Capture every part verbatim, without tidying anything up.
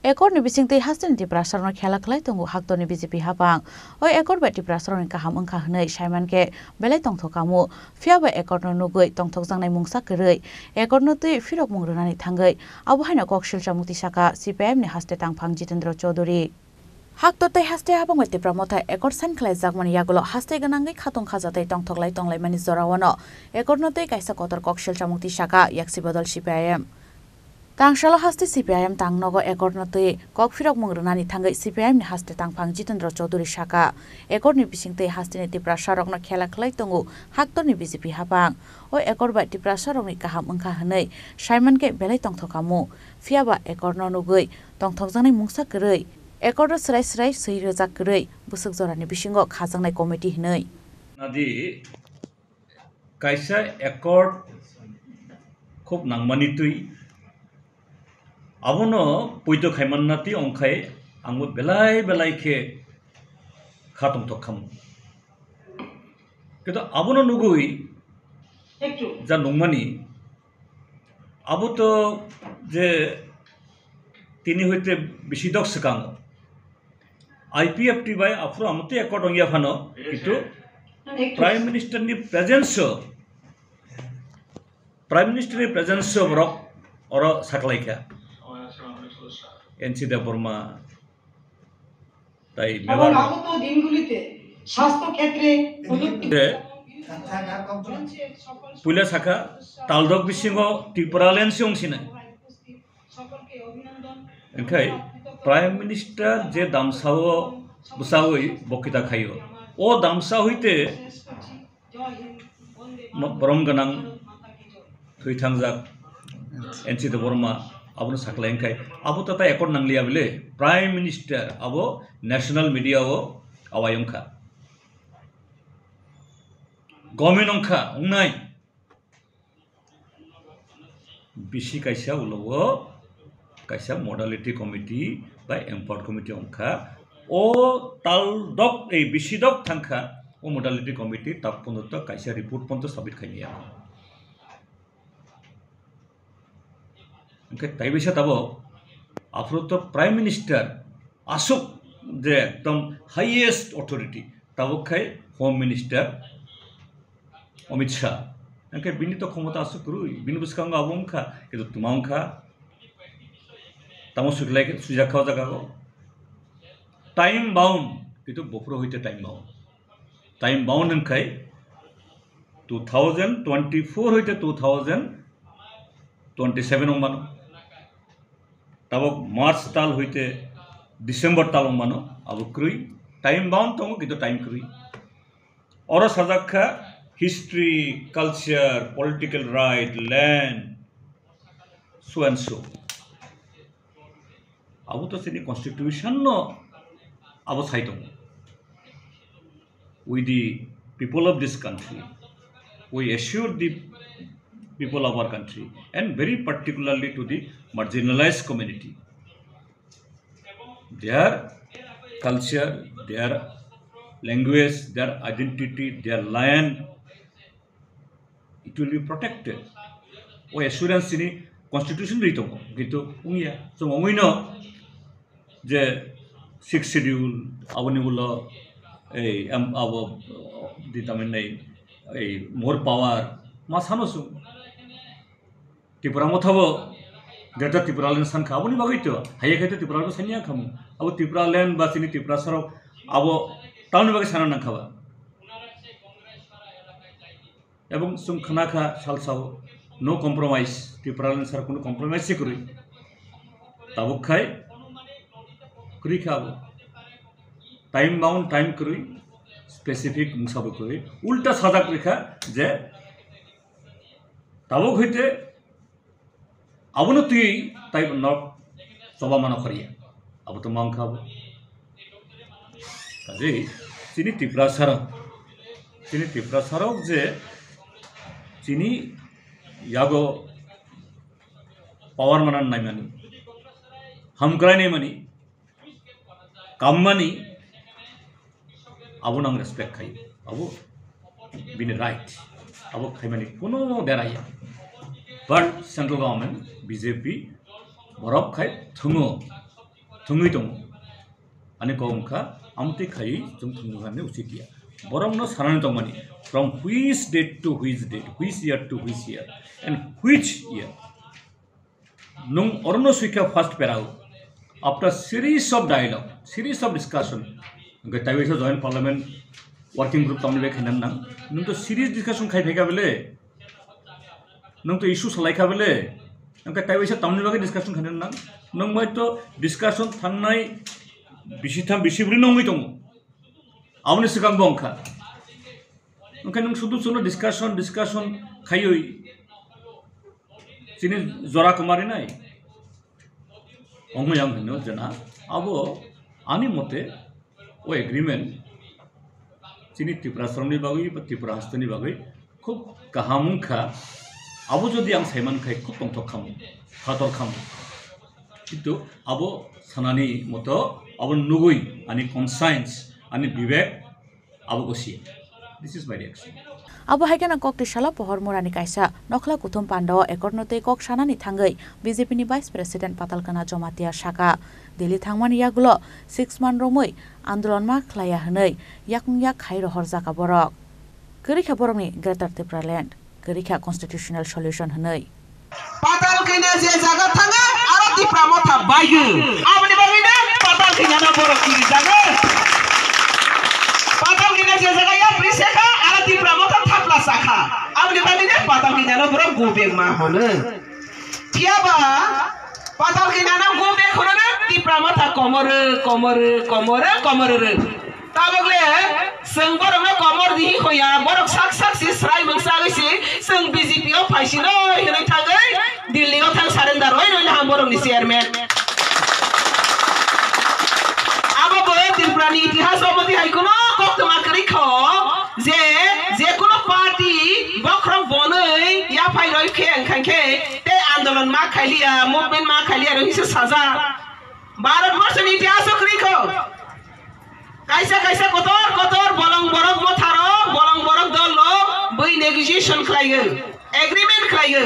Accord ni bisingtwi hasteni Tiprasarokno khela khlai tongo haktorni B J P hapang. O accord bai Tiprasarokni kaham wngkha hwnwi saimankhe belai tongthok kamo. Phiyaba accord no nugwi tongthokjaknai mungsa kwrwi accord no twi phirokmung rwnani thangwi abo haino kok silchamung tisaka C P I M ni haste tangphang Jitendra Chaudhary. Haktor tei haste hapang bai Tipra Motha accord sign khlaijakmani yagulo haste gwnangwi khatong khaja tei tongthoklai tonglaimani jorao no accord no tei kaisa kotor kok silchamung tisaka yaksi bodol C P I M. Tangsalo haste C P I M tang nogo accord no twi kok phirokmung rwnani thangwi C P I M ni haste tangphang Jitendra Chaudhary saka, accord ni bisingtwi hasteni Tiprasarokno khela khlai tongo haktorni B J P hapang. O accord bai Tiprasarokni kaham wngkha hwnwi saimankhe belai tongthokamo. Phiyaba accord no nugwi tongthokjaknai mungsa kwrwi, accord o swrai swrai swi rwjak kwrwi bwswk jorani bisingo khajaknai committee hwnwi. Nadi kaisa accord khub nangmani twi abono poito khaimanna twi ongkhai angbo belai belai khe kha tongthok khamu. Kintu abono nugwi ja nungmani, abo to je tini hoite bisi dok swkango I P F T bai aphuru amotwi accord wngya phano, kintu Prime Minister ni presence o, Prime Minister ni presence o borok oro saklaikha N C Debbarma tai এবং Mewar আগত দিনগুলিতে স্বাস্থ্য ক্ষেত্রে প্রযুক্তি যে পুইলা sakha taldok bisingo Tipraland se wngsinai. Hingkhai Prime Minister je damsao bwsawi boktita khaio, o damsa hoite mo-, borom gwnang thwi thangjak N C Debbarma abono saklai hingkhai abo to tai accord nangliya bile Prime Minister abo national media o awai wngkha. Government wngkha, wngnai. Bisi kaisa ulo o kaisa modality committee bai empowered committee wngkha. O tal dok, ei bisi dok thangkha, o modality committee tak pono to kaisa report pono to submit khaimaya. Hingkhe tai bisa tabok aphuru to Prime Minister aswk je ekdom highest authority, tabok khai Home Minister Amit Shah. Hingkhe bini to khomota aswk kwrwi, bini bwskango abo wngkha, kintu twma wngkha. Tamo sujak kha o jaga o. Time bound, kintu buphuru hoite time bound. Time bound hingkhai two thousand twenty-four hoite two thousand twenty-seven wngmano. Tabok March tal hoite December tal wngmano, abo kwrwi. Time bound tongo, kintu time kwrwi. Oro sajak kha history, culture, political right, land, so and so. Abo to chini constitution no abo sai tongo. We the people of this country, we assure the people of our country and very particularly to the marginalized community, their culture, their language, their identity, their land, it will be protected. O assurance chini constitution ri tongo, kintu wngya. Chwng wngwi no je sixth schedule, aboni ulo ei, em, abo, di tamin nei, ei, more power, ma sano chwng. Tipra Motha bo Greater Tipraland sankha, aboni bagwi to, haiya khai to Tipraland bo sanya khamu. Abo Tipraland ba chini Tiprasarok, abo tamni bagwi sana nangkha ba. Ebong chwng khna kha salsao, no compromise, Tipraland sar kunu compromise se kwrwi. Tabuk khai kwrwi kha abo. Time bound, time kwrwi, specific mungsa bo kwrwi. Ulta sajak rikha je tabuk hoite abono twi tai nok choba mano khoriya. Abo to mang kha bo. Kaje chini Tiprasarok, chini Tiprasarok je chini yago power manan naimani, hamkrai naimani, kammani, abo nang respect khai, abo bini right, abo khaimani kuno deraya. But central government, B J P, borok khai thungo, thwngwi tongo. Ani kok wngkha, amtwi khaiwi chwng thwngmung hamya usit ya. Borokno sanani tongmani, from which date to which date, which year to which year, and which year. Nwng orono swikha first para o. After series of dialogue, series of discussion, hwnkhe taiwaisa joint parliament working group tamni bai khaina nang. Nwng to series discussion khai phaikha bele. Nwng to issue salai kha bele. Hwnkhe taiwaisa tamni bagwi discussion khaina nang. Nwng bai to discussion thangnai bisi tham bisi bwrwi nongwi tongo. Aboni swkang bo wngkha. Hwnkhe nwng sudu sudu discussion, discussion khaiwi chini jora kwmarinai. Wngmaya wng hino jena abo ani mote o agreement chini Tiprasarokni bagwi ba Tripura hasteni bagwi khub kaham wngkha. Abo jodi ang saiman khai khub tongthok khamu, phator khamu. Kintu abo sanani moto abo nugwi ani conscience, ani bibek abo gosi. This is my reaction. Abo hai kheno kok twi salo Pohor Murani kaisa nokhla kuthum pandao ekorno tei kok sanani thangwi B J P ni Vice President Patal Kanya Jamatia saka, Delhi thangmani yagulo six man romwi andolon ma khlaiya hwnwi yakung yak khai rohorjaka borok. Kwrwi kha borokni Greater Tipraland, kwrwi kha constitutional solution hwnwi. Patal Kanya je jaga thango, aro Tipra Motha baigo. Aboni bagwi no Patal Kanya no borok kiri jago. Patal Kanya je jaga yapri sekha, aro Tipra Motha thapla sakha. Aboni bagwi no Patal Kanya no borok go back ma hono. Phiya ba Patal Kanya no go back hono no Tipra Motha komoro, komoro, komoro, komoro. Tabok le, chwng borokno komor di hoya, borok sak sak si srai mung sagwi si, chwng B J P o phaisino hinwi thangwi Delhi o thang surrender oi roi ham borokni chairman. Abo bo Tripura ni itihas o moti hai kuno koktwma kwrwi kho, je, je kuno party bokhorok bonwi yaphai roi khe wngkha khe tei andolon ma khailiya, movement ma khailiya roi se sajak. Bharat borso ni itihas o kwrwi kho. Kaisa kaisa kotor kotor bolong borok motharo, bolong borok dolno bui negotiation khlaiyo, agreement khlaiyo.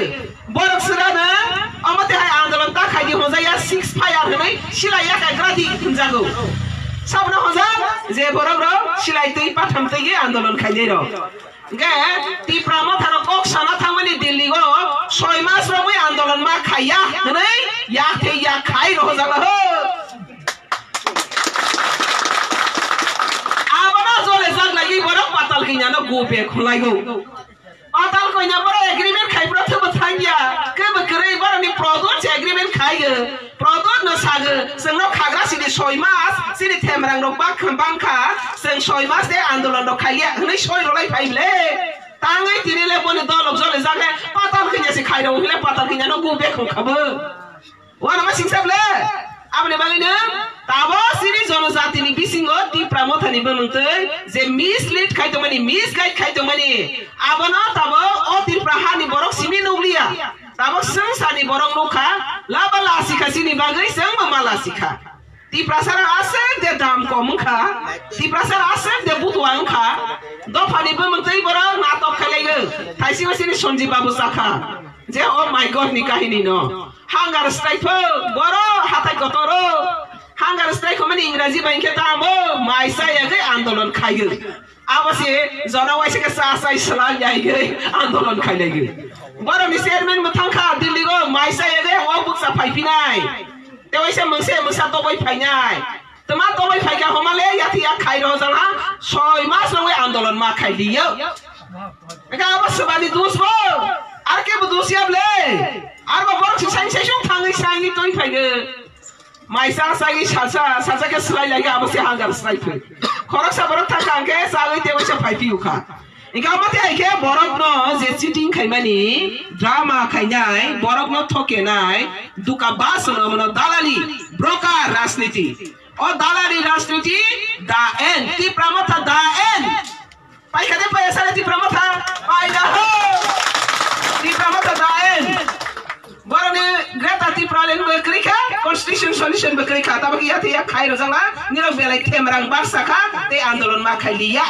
Borok sirano omo tei hai andolon ta khaidi hwnjaya six fire hwnwi silai yakhai gradi hwnjago. Sabno hwnjak je borok rok silai twi patham twi andolon khainai rok. Hingke Tipra Mothano kok sana thangmani Delhi o soi mas romwi andolon ma khaiya hwnwi yak thei yak khai rohorjak laho. Abono jole jak lagi borok Patal Kanya no go back khulaigo. Patal Kanya borok agreement khai borok thebo thangya, kebo kwrwi borokni product se agreement khaigo. Product no sago, chwngno khagra sini soi mas, sini themrang rok bak-, bangkha, chwng soi mas de andolon rok khaiya, hwnwi soi rolai phai le. Tangwi tini le boni dolok jole jage, Patal Kanya se khai rok hwnwi le Patal Kanya no go back hwn kha bo. Wana ma singsa ble? Aboni bagwi no, tabo sini jonojatini bisingo Tipra Mothani bwmwng twi je mislead khai tongmani, misguide khai tongmani, abono tabo o Tripura hani borok simi nukliya. Tabok swngcharni borok nukha, laba lasikha chini bagwi, chwngbo ma lasikha. Tiprasarok aswk de dam kom wngkha, Tiprasarok aswk de butua wngkha, dophani bwmwng twi borok natok khailaigo. Thaisingo chini Sanjib babu sakha je, "Oh my God ni kahini no, hunger strike pho, borok hatai kotoro, hunger strike pho mani Ingraji bai khe tamo, mai chayagwi andolon khaigo." Abo se jora waisa khe cha chai swlai yaigwi andolon khailaigo. Borokni chairman bo thangkha Delhi o, mai chayagwi o bukcha phaiphinai. Tei waisa mungsa mungsa toboi phainai. Tma toboi phaikha homale yathi yak khai rojak ha, soi mas rogwi andolon ma khai liyo. Eka abo swbani dus bo, ar kebo dus ya ble. Arbo borok se saini saisung thangwi saini twi phaigo. Mai cha chagwi salsa, salsa khe swlai lai khe abo se hunger strike phai. Khoroksa borok thangkha hwnkhe chagwi tei waisa phai phiyokha. Hwnkhe omo tei hai khe borokno je cheating khaimani, drama khainai, borokno thokenai, duka bas hwno hwno dalali, broker rajniti. O dalali rajniti da end, Tipra Motha da end. Paikha de paya sare Tipra Motha? Paida ho! Tipra Motha da end. Borokni Greater Tipraland bo kwrwi kha, Constitution Solution bo kwrwi kha. Tabok ya thai ya khai rojak na, nirok belai themrang baksa kha, tei andolon ma khai liya.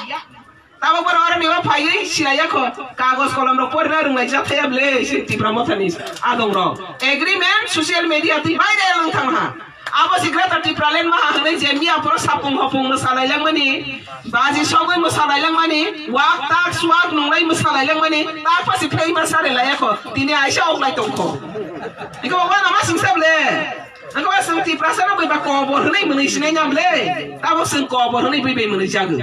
Tabok borok oro nibo phaiwi silaiya kho, kagoj kolom rok porina rwnglai jak thaya ble, se Tipra Mothani adong rok. Agreement social media twi viral wng thang ha. Abo si Greater Tipraland maha hwnwi je miya phoro sapung hopung mwsa lailangmani, baji sogwi mwsa lailangmani, wak tak suwak nungnai mwsa lailangmani, tak pasi phai ma sare laiya kho, tini aisa ok lai tong kho. Iko ba na ma sung sab le. Iko ba sung Tiprasa no bai ba kobor hwnwi mwnwi sinai nyam le. Tabo sung kobor hwnwi bai bai mwnwi jago.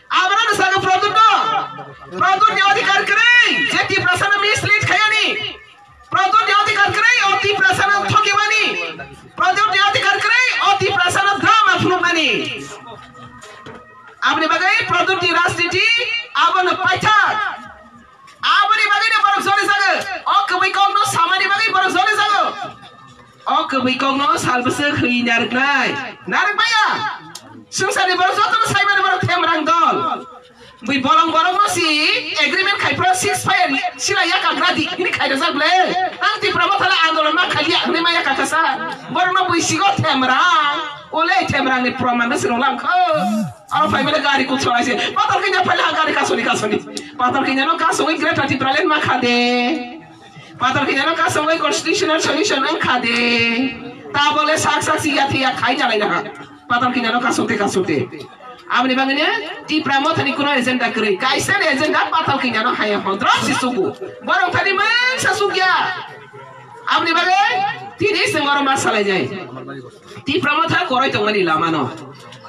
Abono no sago Pradyut no. Pradyut ni adhikar kwrwi, je Tiprasa no mislead khayani. Pradyut ni adhikar kwrwi, o Tiprasa no thokimani. Pradyut ni adhikar kwrwi, o Tiprasa no drama phunukmani. Aboni bagwi Pradyut ni rajniti abono paithak. Aboni bagwi no borok joli jago. O kwbwi kok no samani bagwi borok joli jago. O kwbwi kok no sal bwswk hwi narwknai. Narwk maya. Swngcharni borok joto no saimani borok themrang dol. Bui bolong borok no si agreement khai phro ceasefire sila yaka gradi hini khai rajak le. Ang Tipra Motha la andolon ma khaliya hwnwi ma yaka kasa. Borok no bui sigo themrang. Ole themrang ni proman no sirong lang kho. Aro phai mele gari kuchonai se. Patal kinya phai ha gari kasoni kasoni. Patal kinya no kasoni Greater Tipraland ma khade. Patal kinya no kasoni constitutional solution ang khade. Tabole sak sak si ya thiya khai jalai na ha. Patal kinya no kasoni kasoni. Aboni bagwi ne Tipra Motha ni kuno agenda kwrwi. Kaisa ni agenda patal kinya no haya hondro si sugu. Borok thani mangsa sugya. Aboni bagwi tini sengoro ma salai jai. Tipra Motha koroi tongmani lama no.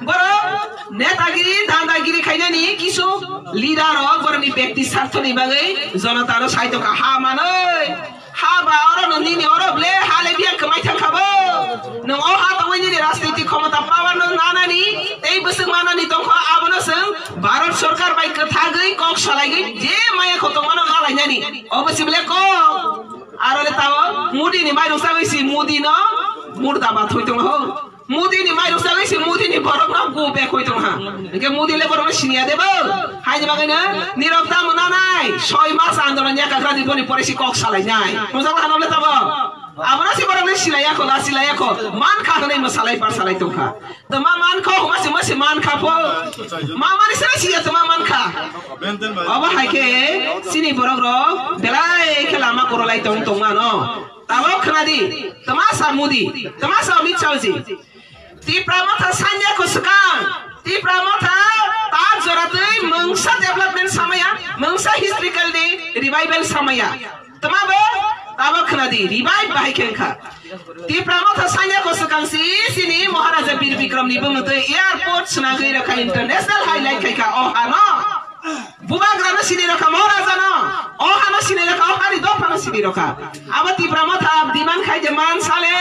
Borok netagiri, dandagiri khainani kisu leader rok borokni bekti sarthoni bagwi jonotano saito kha ha manwi. Ha ba oro no nini oro ble ha le biya kwmai thang kha bo. Nwng o ha tongwi nini rajniti khomota power no nanani tei bwswk manani tongkho abono chwng Bharat Sarkar bai kwthagwi kok salaigwi je maya khotongmano nalainani obo si ble kok. Aro le tao Modi ni mairung sagwi si Modi no murda ba thoi tong ho. Modi ni mairung sagwi si Modi ni borok no go back hoi tong ha. Hingke Modi le borok no siniya de bo. Hai ni bagwi no nirok tamo nanai soi mas andolon ya kakra di boni pore si kok salai nai. Mujak la hanam le tabo. Abona si borok no silai ya ko la silai ya ko man kha hwnwi mo salai par salai tong kha. Tama man kho, huma si, huma si man kha pho. Ma mani sene si ya tama man kha. Obo hai khe sini borok rok belai khe lama koro lai tong tong mano. Tabo khna di, tama sa Modi, tama sa Amit Shah ji. Tipra Motha sanya ko swkang. Tipra Motha tak jora twi mungsa development samaya, mungsa historical ni revival samaya. Tama bo, tabo khna di, revive bahai khe wngkha. Tipra Motha sanya ko swkang si, sini Maharaja Bir Bikram ni bumung twi airport swnagwi rwkha, international highlight khai kha o hano. Bubagra no sini rwkha, Maharaja no, o hano sini rwkha, o hani dopha no sini rwkha. Abo Tipra Motha demand khai je man sale,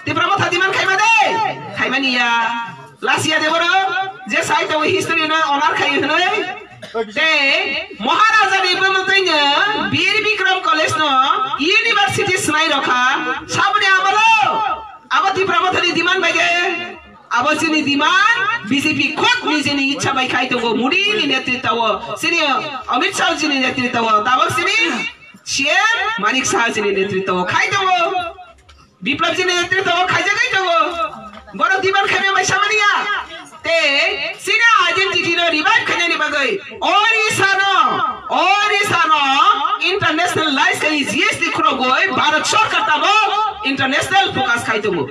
Tipra Motha demand khai ma de, khai mani ya. Lasia de boro, je sai to history no honor khai hwnwi. Tei Maharaja ni bumung twi no Bir Bikram College no university swnai rokha. Saboni amalo abo Tipra Motha ni demand bai de. Abo chini demand B J P khud nijeni ichha bai khai tongo. Modi ni netritwa o, chini Amit Shah ji ni netritwa o, tabok chini C M Manik Saha ji ni netritwa o khai tongo. Biplab ji ni netritwa o khaijagwi tongo. Borok demand khaimya bai samani ya. Tei chini identity no revive khainani bagwi Orissa no, Orissa no internationalize khai G S T khurogwi Bharat Sarkar tamo international focus khai tongo.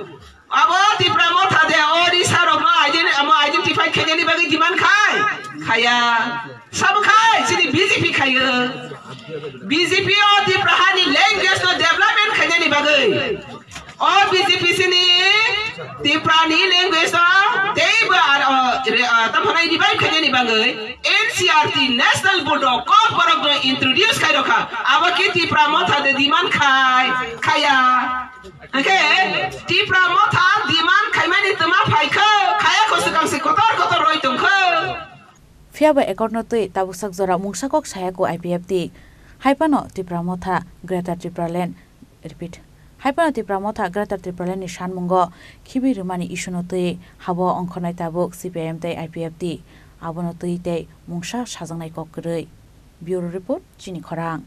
Abo Tipra Motha de Orissa rok no ident-, amo identify khainani bagwi demand khai? Khaya. Sabo khai, chini B J P khayo. B J P o Tipra hani language no development khainani bagwi. O B J P sini Tipra ni language no teibo ar, o, re, o, tamo hwnai revive khainani bagwi N C E R T National Board o Kokborok no introduce khai rokha. Abo khe Tipra Motha de demand khai, khaya. Hwnkhe Tipra Motha demand khaimani twma phaikha, khaya kho swkang se kotor kotor roi tongkha. Phiya ba accord no twi tabuksak jora mungsa kok saya ku I P F T. Hai phano Tipra Motha Greater Tipraland, repeat. Hai phano Tipra Motha Greater Tipraland ni sanmungo khibi rwmani issue no twi habo ongkhornai tabuk C P I M tei I P F T. Abono twi tei mungsa sajaknai kok kwrwi. Bureau report, Chini Khorang.